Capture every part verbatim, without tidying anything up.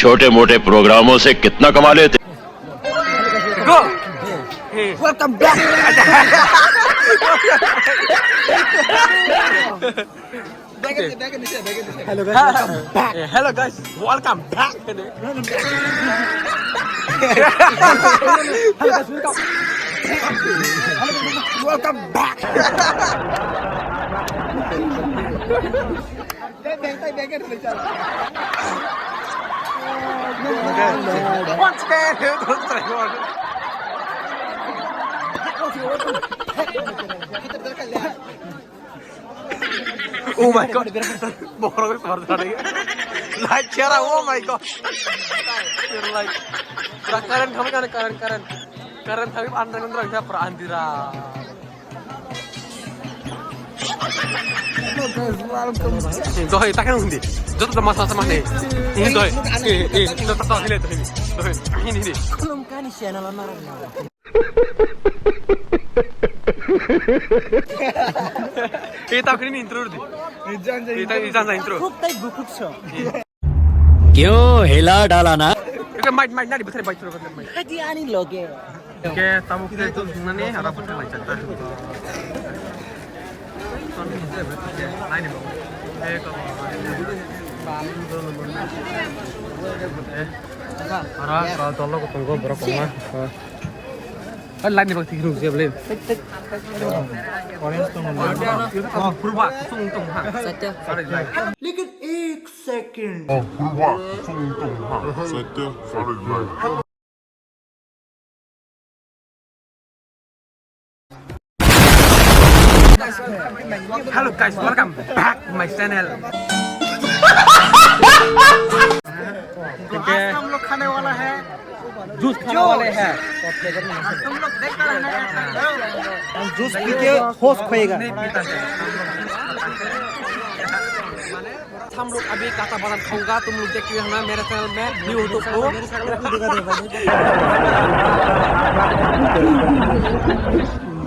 छोटे मोटे प्रोग्रामों से कितना कमा लेते। Go. Welcome back. Hello guys, welcome back. Eh, hello guys, welcome back. Hello guys, welcome. Welcome back. Once again, Oh my god. Borok sor jani. Light chera, oh my god. Light. Pura current kami kan, current, current. Current kami andra andra pura andira. Hello guys, welcome. Dohoi takhe hindi. Joto da masa sama he. Ini dohoi. Eh, eh, joto tak hile dohoi. Dohoi. Ini, ini. Belum kan channel. Ita kini intro di. Ita ita intro. Khuk tai bukuk so. Kyo hila dala na? Ita mic mic nari bethre mic thro bethre mic. Hadi ani loge. Ke tamu ke tu nani hara bethre mic chata. Hara ka dolo ko tonggo borok kongma. Line ni bak thik ruk jeb le. Orange tong. Oh, purba kusung tong ha. Sacha. Sorry, line. Lekin ek second. Oh, purba kusung tong ha. Sacha. Sorry, line. Hello guys, welcome back to my channel. आज हम लोग खाने वाला है जूस खाने वाले हैं। तुम लोग देख रहे हैं। हम जूस पी के होश खोएगा। हम लोग अभी काता बादाम खाऊंगा, तुम लोग देख रहे हो ना मेरे चैनल में, न्यू यूट्यूब को।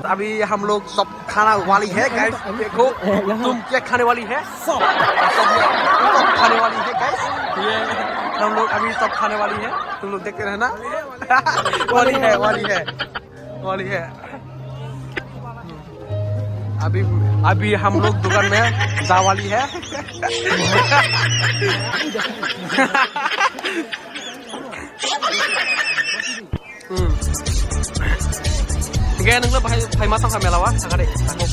अभी हम लोग सब खाना वाली है गाइस, देखो तुम क्या खाने वाली है? सब, सब खाने वाली है गाइस। ये हम लोग अभी सब खाने वाली है, तुम लोग देखते रहना। वाली है, वाली है, वाली है। अभी, अभी हम लोग दुकान में जा वाली है। Hmm. Hingke nungno bahai phaima tongkha mela o, sakha de, sakho.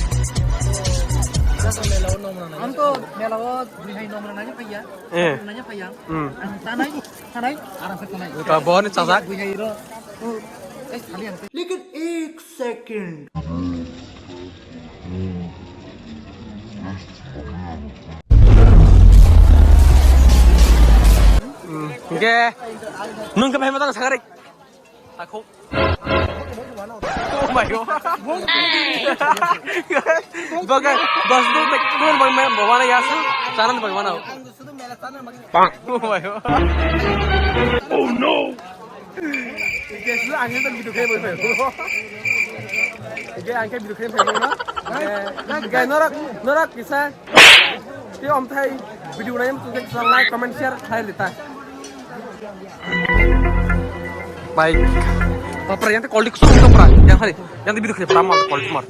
Ang to mela o bwrwi hai nomra nanya phaiya. Eh. Nanya phaiya. Hmm. Ang tanai, tanai, aram se tanai. Ka bo ni chajak. Bwrwi hai ro. Oh, eh, thali ang. Lekin ek second. Hmm. Hingke nung khe phaima tong sakha de. Takho. Oh my god. Bagai, bas tu tak tu bang main bawa na yasu, sana bang mana? Oh my god. Oh no. Oke, sudah akhirnya kita video kayak begini. Oke, angke video kayak begini. Oke, norak, norak bisa. Tei omthai video naiyam tongkhe kisa like, comment, share khlai lita. Bai. Bapra yang te quality kusung to pra. Yang hari, yang te video khlai pra mal quality mar.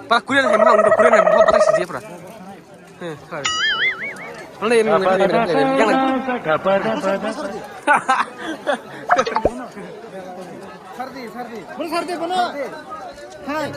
Pra Korean hai mal, Korean hai mal, bata siji pra. He, hai. Mana yang, yang, yang, yang, yang. Sardi, sardi. Bono sardi, bono. Hai.